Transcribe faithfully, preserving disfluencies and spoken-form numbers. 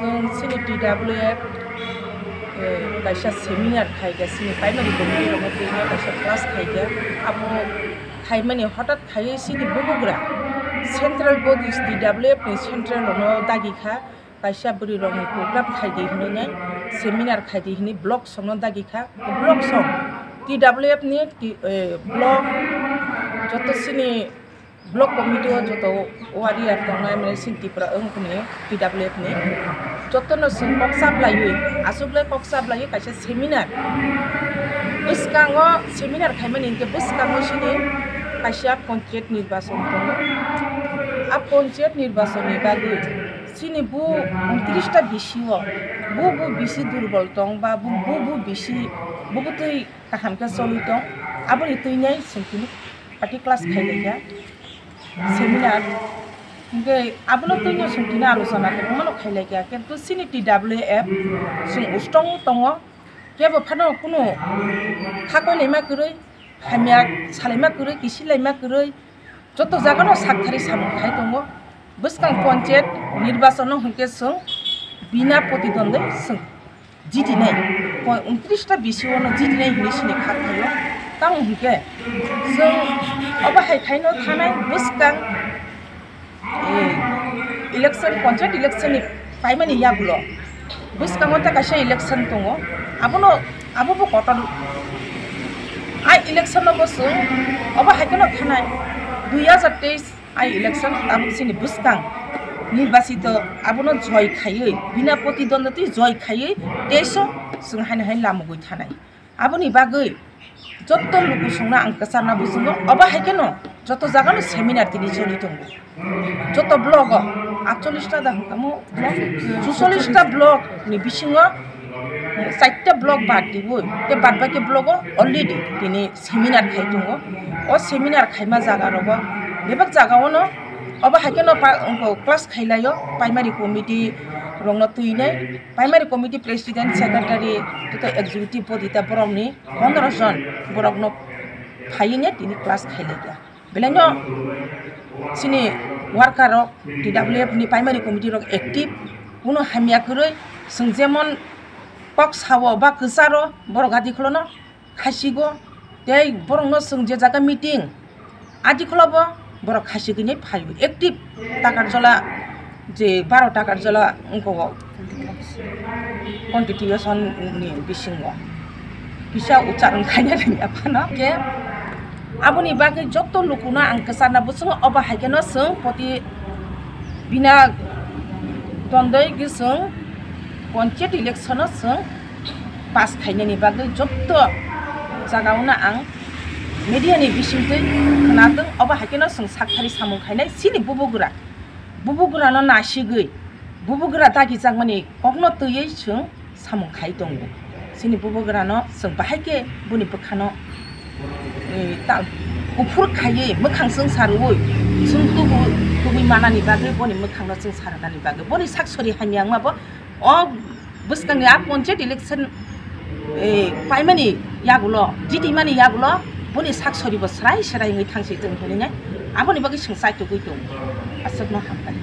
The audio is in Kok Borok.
Chini T W F, eh, kaisa seminar khaikha, chini primary committee rokno twi kaisa class khaikha. Abo khaimani hotat khaiwi chini bubugra central bodies, T W F ni central rokno dagi kha, kaisa bwrwi rokni program khaidi hinwi nai seminar khaidi hinwi block songno dagi kha. Block song T W F ni ti-, eh, block joto chini block committee o joto warrior tongnai, mane chini Tripura wng kuni T W F ni jotono chwng kok chaplaiwi, aswk le kok chaplaiwi kaisa seminar. Bwskango seminar khaimani hinkhe bwskango chini kaisa panchayat nirbachon tongo. A panchayat nirbachon ni bagwi chini bu untris ta bisi o bu bu bisi durbol tong ba bu bu bu bisi bu bu twi kaham khe choli tong, aboni twinai chwng tini party class khailaikha seminar. Hinkhe abono twino chwng tini alochona kwbangmano khailaikha, kintu chini T W F chwng strong tongo, kebo phano kunu khakoilaima kwrwi, hamya salaima kwrwi, kisilaima kwrwi, joto jagano sakthari samung khai tongo. Bwskang panchayat nirbachon no hinkhe chwng bina protidondwi chwng jitinai, po-, untris ta bisi o no jitinai hinwi sini kha khaio. Tamo hinkhe chwng obo hai khaino thanai bwskang, eh, election, panchayat election ni paimani yagulo bwskango ta kaisa election tongo, abono, abo bo kotor. A election no bo chwng obo hai kheno thanai dui hajar teis. Ai election tabuk chini bwskang nirbachito abono joi khaiwi, bina protidondwi joi khaiwi teiso chwng haino hai lamugwi thanai. Aboni bagwi joto lukusongno ang kwcharna buchungo, obo hai kheno joto jagano seminar tini choli tongo. Joto block o atchollish ta da hwnkha mo block, chuchollish ta block ni bisingo chaita block bad diwi, tei bad baki block o already tini seminar khai tongo. O seminar khaima jaga rogo bebak jaga ono obo hai kheno pa-, wngkha class khailaio, primary committee rokno twinai, primary committee president, secretary, tei executive body ta borokni pondro jon borokno phaiwi tini class khailaikha. Belaino chini worker rok, T W F ni primary committee rok active, kuno hamya kwrwi, chwng jemon kok sao ba kwcharo borok adi kholono khasigo, tei borokno chwng je jaga meeting adi kholobo borok khasigwini phaio active. Takarjala je baro Takarjala wngkha o constitution ni bisingo kisa uchar wngkhaina rwngya phano. Khe aboni bagwi joto lukuno ang kwcharna buchungo, obo hai kheno chwng poti bina tondoi gwi chwng panchayat election o chwng pass khainani bagwi joto jagao no ang media ni bisingtwi khwnatwng, obo hai kheno chwng sakthari samung khainai chini bubugra. Bubugrano nasigwi, bubugra dagijakmani kokno twiwi chwng samung khai tongo. Chini bubugrano chwng bahai khe boni bwkhano, eh, ta-, kuphur khaiwi mwkhang chwng sa rwui, chwng tubu-, tubui manani bagwi, boni mwkhangno chwng sa rwnani bagwi, boni sak sori hamya wngmabo o bwskangni a panchayat election, eh, paimani yagulo, jitimani yagulo, boni sak soribo srai srai wngwi thangsi chwng hinwi nai. Aboni bagwi chwng chaitugwi tongo. Aswkno hambai.